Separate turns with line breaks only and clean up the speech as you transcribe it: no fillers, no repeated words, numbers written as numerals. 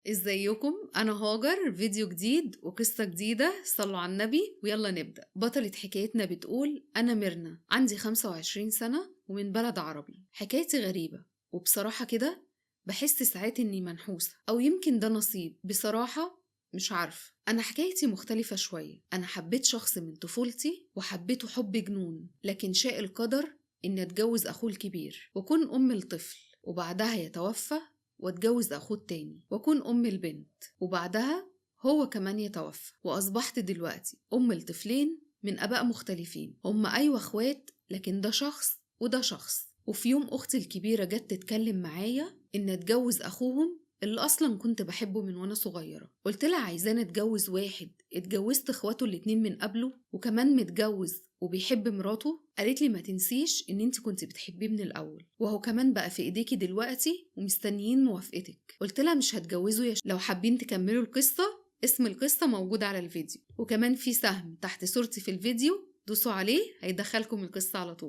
ازيكم؟ انا هاجر. فيديو جديد وقصة جديدة، صلوا على النبي ويلا نبدأ. بطلة حكايتنا بتقول: انا ميرنا، عندي 25 سنة ومن بلد عربي. حكايتي غريبة وبصراحة كده بحس ساعات اني منحوسة، او يمكن ده نصيب، بصراحة مش عارفة. أنا حكايتي مختلفة شوية. أنا حبيت شخص من طفولتي وحبيته حب جنون، لكن شاء القدر إني أتجوز أخوه الكبير وأكون أم الطفل، وبعدها يتوفى وأتجوز أخوه التاني وأكون أم البنت، وبعدها هو كمان يتوفى، وأصبحت دلوقتي أم الطفلين من آباء مختلفين. هم أيوة أخوات، لكن ده شخص وده شخص. وفي يوم أختي الكبيرة جت تتكلم معايا إن أتجوز أخوهم اللي أصلا كنت بحبه من وأنا صغيرة. قلت لها عايزاني أتجوز واحد اتجوزت إخواته الاتنين من قبله وكمان متجوز وبيحب مراته؟ قالت لي ما تنسيش إن انت كنت بتحبيه من الأول، وهو كمان بقى في إيديكي دلوقتي ومستنيين موافقتك. قلت لها مش هتجوزه يا لو حابين تكملوا القصة، اسم القصة موجود على الفيديو، وكمان في سهم تحت صورتي في الفيديو دوسوا عليه هيدخلكم القصة على طول.